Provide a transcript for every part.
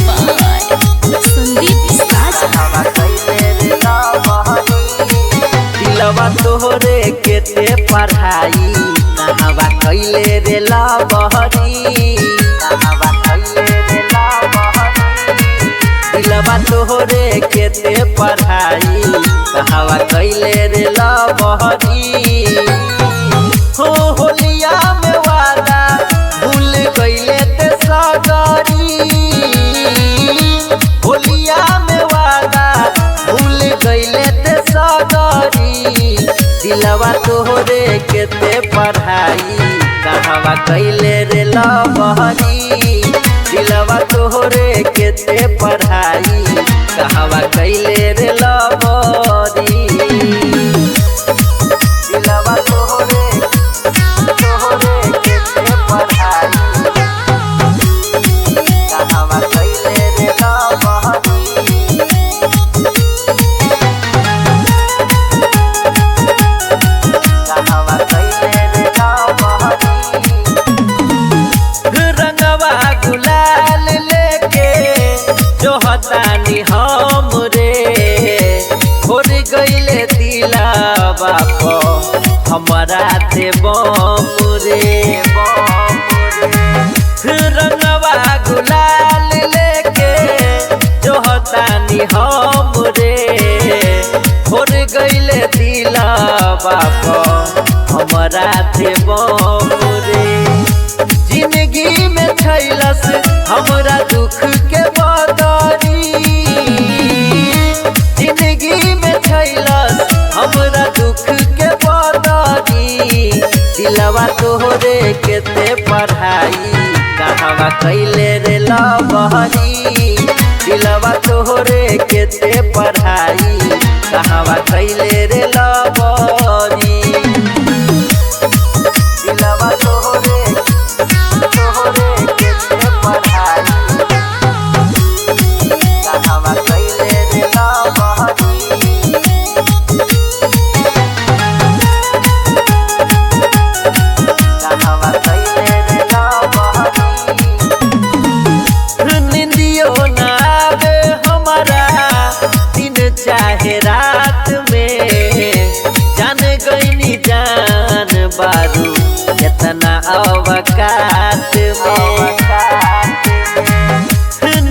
by Sandeep Saja. दिलवा तोहरे केते पढ़ाई कहवा कैले रे लबहरी, कहवा कैले रे लबहरी। दिलवा तोहरे केते पढ़ाई कहवा कैले रे लबहरी। हो होलिया में वादा भूल गईले ते सगरी, होलिया में वादा भूल गईले ते सगरी। दिलवा तोहरे केते पढ़ाई कहवा कैले रे लबहरी। दिलवा तोहरे केते पढ़ाई कहवा कैले रे लबहरी। दिलवा तोहरे तोहरे केते पढ़ाई कहवा कैले रे लबहरी। कहवा कैले रे लबहरी। रंगवा गुलाल लेके जोहतानी हम रे, फोड़ गईले दिलवा प हमरा ते बम रे। रंगवा गुलाल लेके जोहतानी हम रे, फोड़ गईले दिलवा प हमरा ते बम रे। जिंदगी में छैलस हमरा दुख के बदरी, जिंदगी में छैलस हमरा दुख के बदरी। दिलवा तोहरे केते पढ़ाई कहवा कैले रे लबहरी। दिलवा तोहरे केते पढ़ाई कहवा कैले रे लबहरी। दिलवा तोहरे तोहरे केते पढ़ाई कहवा कैले रे लबहरी। कहवा कैले रे लबहरी। निंदियो ना आवे हमारा दिन चाहे रात में, जान गईनी जान बारू केतना अवकात में।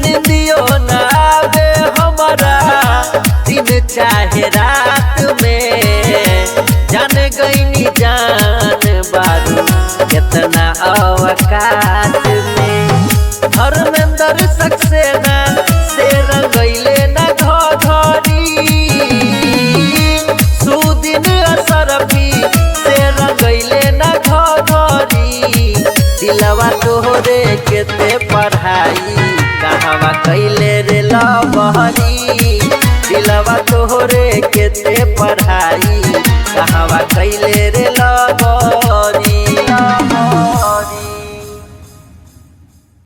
निंदियो ना आवे हमारा दिन चाहे रात में, जान गईनी जान बारू केतना अवकात में। धर्मेंद्र सक्सेना से रंगैले ना घघरी, सुदिन असरफी से रंगैले ना घघरी। दिलवा तोहरे केते पढ़ाई कहवा कैले रे लबहरी।